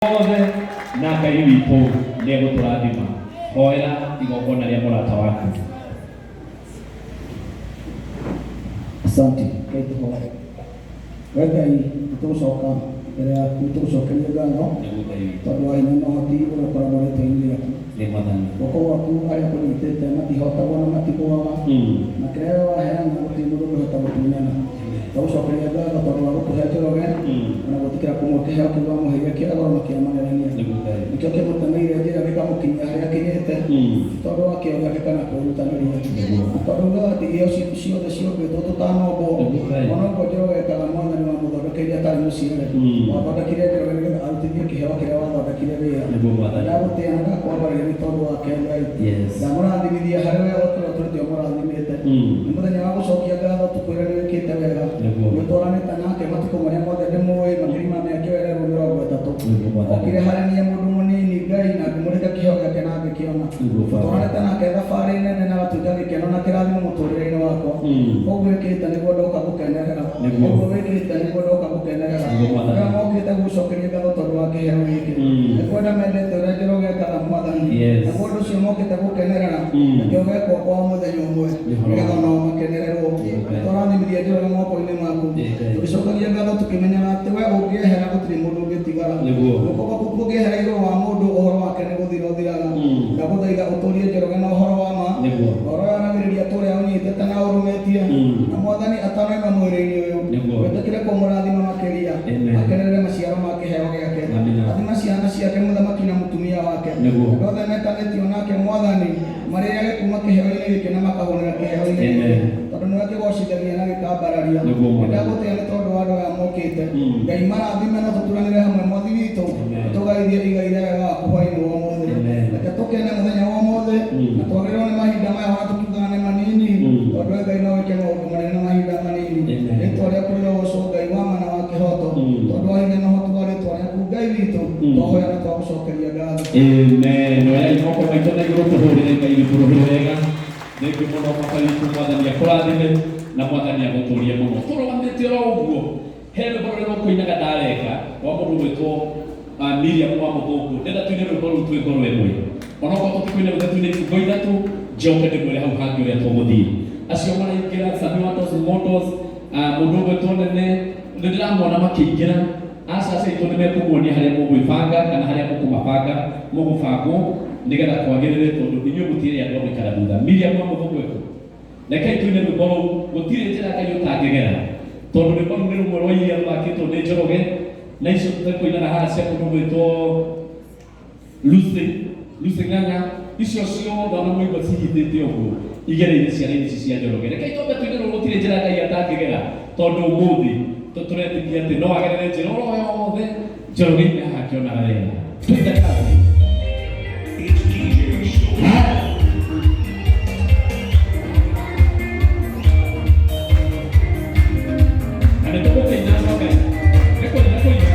Othe na Ngai witũ nĩ egũtũrathima. Hoera igongona rĩa mũrata waku. Asante. Ngai tũhoe. We Ngai, nĩtũgũcoka mbere yaku tũgũcokerie ngatho Nĩguo Ngai witũ. tondũ wa hinya na ũhoti ũrĩa ũkoragwo rĩtwa-inĩ rĩaku. Nĩ Mwathani. Guoko gwaku arĩa kũnyitĩte matihotagwo na matigũaga, na kĩrĩa we waheana gũtirĩ mũndũ ũngĩhota gũtunyana. Twagũcokeria ngatho tondũ wa gũtũhe Njoroge ona gwĩtĩkĩra kũmũhe kĩheo kĩu wamũheire kĩa goro na kĩa magegania. Nĩguo Ngai. Nĩkĩo kĩmũtemeire njĩra gĩkamũkinyia harĩa akinyĩte, ti tondũ wa kĩo gĩake kana kwĩrutanĩria. Nĩguo. Na tondũ ugaga atĩ iheo citũ ciothe ciombĩtwo tũtanombwo, Nĩguo Ngai. ona ũguo Njoroge ekaga Mwathani wamũthondekeire atarĩ mũciare. Wathondekire Njoroge nĩgetha arutithie kĩheo kĩrĩa wathondekire wĩra. Nĩguo Mwathani. Ndagũtĩĩa na ndakwambararia nĩ tondũ wake Ngai. Yes. Ndamũrathimithia harĩ we o ta ũrĩa ũtũrĩte ũmũrathimĩte. Nĩ mũthenya wa gũcokia ngatho tũkwĩre nĩ wĩkĩte wega. Nĩguo. Nĩ ũtwaranĩte nake matukũ marĩa mothe ndĩmũĩ makĩria ma mĩaka ĩyo ĩrerwo 30. Nĩguo Mwathani. Okire harĩ niĩ mũndũ mũnini Ngai na ngĩmũrĩka kĩheo gĩake na ngĩkĩona. Nĩguo Baba. Tũtwaranĩte nake thabarĩ nene na agatuĩka gĩkeno na kĩrathimo mũtũrĩre-inĩ wakwa. Ũguo wĩkĩte nĩguo ndoka gũkenerera. Nĩguo. Ũguo wĩkĩte nĩguo ndoka gũkenerera. Nĩguo Mwathani. Arĩa mokĩte gũgũcokeria ngatho tondũ wa kĩheo gĩkĩ. Nĩ kwenda mendete ũrĩa Njoroge ekaga Mwathani. Yes. Naguo ũndũ ũcio mokĩte gũkenerera, reke ũgekwo kwao mũthenya ũmwe, Nĩ ũhoro nĩgetha wa onao makenererwo. Nĩguo. Tũrathimithia Njoroge moko-inĩ maku, Ĩĩ Ngai. tũgĩcokagia ngatho tũkĩmenyaga atĩ we ũngĩehera gũtirĩ mũndũ ũngĩtigara. Nĩguo. Guoko gwaku kũngĩehera igũrũ wa mũndũ, ũhoro wake nĩ gũthira ũthiraga. Ndagũthaitha ũtũrie Njoroge na ũhoro wa ma, Nĩguo. ũhoro ũrĩa waragĩrĩria atũũre aũnyitĩte na aũrũmĩtie, na Mwathani atanaima mwĩrĩ-inĩ ũyũ, Nĩguo. wĩtĩkĩre kũmũrathima makĩria, Amen. akenerere maciaro ma kĩheo gĩake. Amina. Rathima ciana ciake, mũthamaki na mũtumia wake. Nĩguo. Andũ othe metanĩtio nake Mwathani, marĩage kuma kĩheo-inĩ gĩkĩ na makahũnĩra kĩheo-inĩ gĩkĩ, Amen. tondũ nĩwe kĩgocithagia na gĩkambararia. Nĩguo Mwathani. Nĩndagũtĩĩa nĩ tondũ wa andũ aya mokĩte. Ngai marathime na tũturanĩre hamwe Mwathi witũ, Amen. tũgaithie igai rĩa wega waku hwaĩ-inĩ wa ũmũthĩ. Amen. Reke tũkene mũthenya wa ũmũthĩ, na twagĩrĩrwo nĩ mahinda maya ona tũkiugaga nĩ manini, tondũ we Ngai no wĩke maũndũ manene na mahinda manini. Amen. Rĩtwa rĩaku rĩrogocwo Ngai wa ma na wa kĩhoto, tondũ wa hinya na ũhoti wa rĩtwa rĩaku Ngai witũ, twahoya na twagũcokeria ngatho. Amen. Oyai moko maitũ na igũrũ tũhũrĩre Ngai witũ rũhĩ wega. Thengiũ mũno baba witũ, Mwathani akũrathime na Mwathani agũtũrie mũno. Tũrũgamĩte oro ũguo, he rwĩmbo rũrĩa rũkũinaga ndareka rwa mũndũ ũgwĩtwo Miriam wa Mũthũngũ. Ndĩrenda tũine rwĩmbo rũu twĩ ngoro ĩmwe. Onokorwo tũtikũina rwothe tũine ibungo ithatũ, njoke ndĩmwĩre hau hangĩ ũrĩa tũgũthiĩ. Acio maraingĩra Sami wa Toss Motors, mũndũ ũgwĩtwo Nene, nĩ ndĩramona makĩingĩra. Aca acio aitũ nĩ mekũmuonia harĩa mũgwĩbanga kana harĩa mũkũmabanga, mũgũbangwo nĩgetha kwagĩrĩre tondũ inyuĩ mũtirĩ andũ a gũikara thutha. Miriam wa Mũthũngũ ekũ? Rekei tũine rwĩmbo rũu, gũtirĩ njĩra Ngai ũtangĩgera, tondũ rwĩmbo rũu nĩ rũmwe rwa iria rũthakĩtwo nĩ Njoroge, na icio tũkũinaga haha cia mũndũ ũgwĩtwo Lucy, Lucy Ng'ang'a, icio ciothe ona mũigua cihithĩte ũguo igereire ciana-inĩ ici cia Njoroge. Rekei twambe tũine rũrũ gũtirĩ njĩra Ngai atangĩgera, tondũ ũmũthĩ tũretĩkia atĩ no agerere njĩra oro yothe Njoroge ime haha akĩonaga wega. Twende kazi. Na nĩ tũgũkĩina Ngai. Nĩ kũina kũina.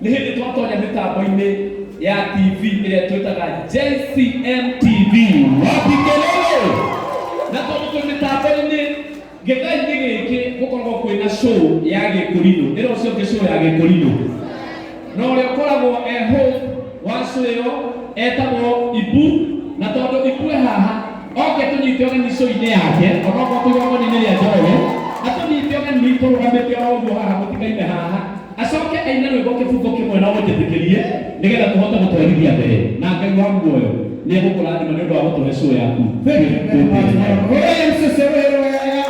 Nĩ hĩndĩ twatonya mĩtambo-inĩ ya TV ĩrĩa twĩtaga JCM TV. Wapi kelele? Na tondũ twĩ mĩtambo-inĩ gĩthaa-inĩ gĩkĩ gũkoragwo kwĩna show ya Gĩkũrinũ, ĩra ũcio ũngĩ show ya Gĩkũrinũ. Na ũrĩa ũkoragwo e host wa show ĩyo etagwo Ibu, na tondũ Ibu e haha oke tũnyite ũgeni show-inĩ yake, onokorwo twĩ igongona-inĩ rĩa Njoroge, atũnyite ũgeni tũrũgamĩte oro ũguo haha, mũtikaime haha, acoke aine rwĩmbo kĩbungo kĩmwe na ũnjĩtĩkĩrie nĩgetha tũhote gũtwarithia mbere, na Ngai wa muoyo nĩ egũkũrathima nĩ ũndũ wa gũtũhe show yaku. Thank you very much. Ũrĩa mcece wĩrĩ wega.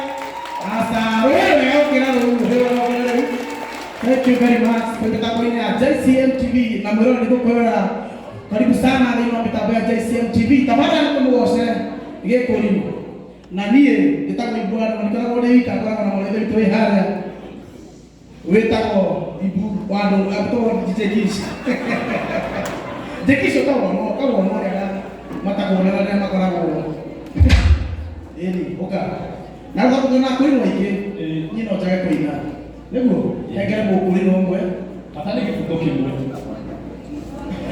Asa, wĩrĩ wega ũkĩra rũu, wĩrĩ wega ũkĩra rũu. Thank you very much. Kwĩ mĩtambo-inĩ ya JCM TV na mwĩrore nĩ gũkwĩrora. Karibu sana thĩinĩ wa mĩtambo ya JCM TV. Tafadhali tũmũgoce Gĩkũrinũ. Na niĩ njĩtagwo Ibu na ndikoragwo ndĩ wika, ngoragwo na mũrĩithi witũ wĩ harĩa wĩtagwo Ibu wa andũ, wĩtagwo DJ Kish. DJ Kish ũkawona ũrĩa matagwo na arĩa makoragwo. Ĩni, ũka. Na rĩu tondũ na kũinwo aingĩ, niĩ no njage kũina. Nĩguo, hengere mũkũrinũ ũmwe. Bata nĩ kĩbungo kĩmwe.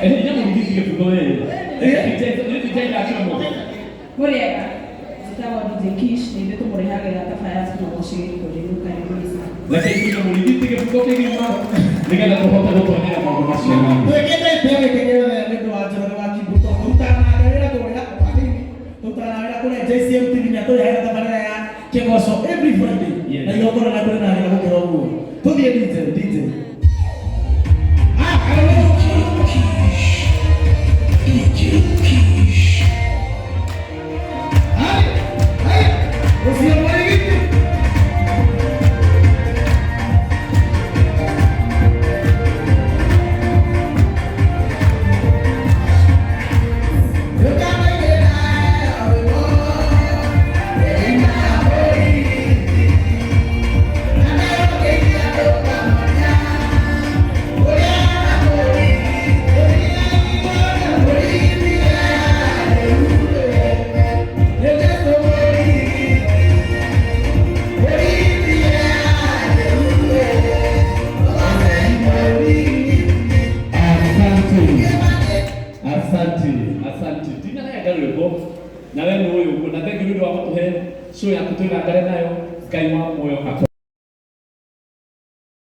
Hinya mũrigiti kĩbungo wewe. DJ ndakĩra mũndũ. Mũrĩega, njĩtagwo DJ Kish, nĩ ithuĩ tũmũrehagĩra tabarĩra tũgoce Gĩkũrinũ, karibuni sana. Reke ikinye mũrigiti kĩbungo kĩgima nĩgetha tũhote gũtonyera maũndũ macio mangĩ. Twĩkĩte itĩo gĩkĩ gĩothe nĩ ũndũ wa Njoroge wa Kibu, tondũ tũrutaga nake wĩra kũrĩa hanini, tũrutaga wĩra kũrĩa JCM TV na tũrehagĩra tabarĩra ya kĩgoco every Friday. Yes. Na igongona na kũrĩ na wĩra gũkĩra ũguo. Tũthiĩ DJ, DJ. Ah, karibu. Hai, hai. Ũcio mũrigiti. Asante. Asante, asante. Ndinarenga rwĩmbo na we nĩ ũyũ ũguo, na thengiũ nĩ ũndũ wa gũtũhe show yaku twĩgangare nayo. Ngai wa muoyo akũ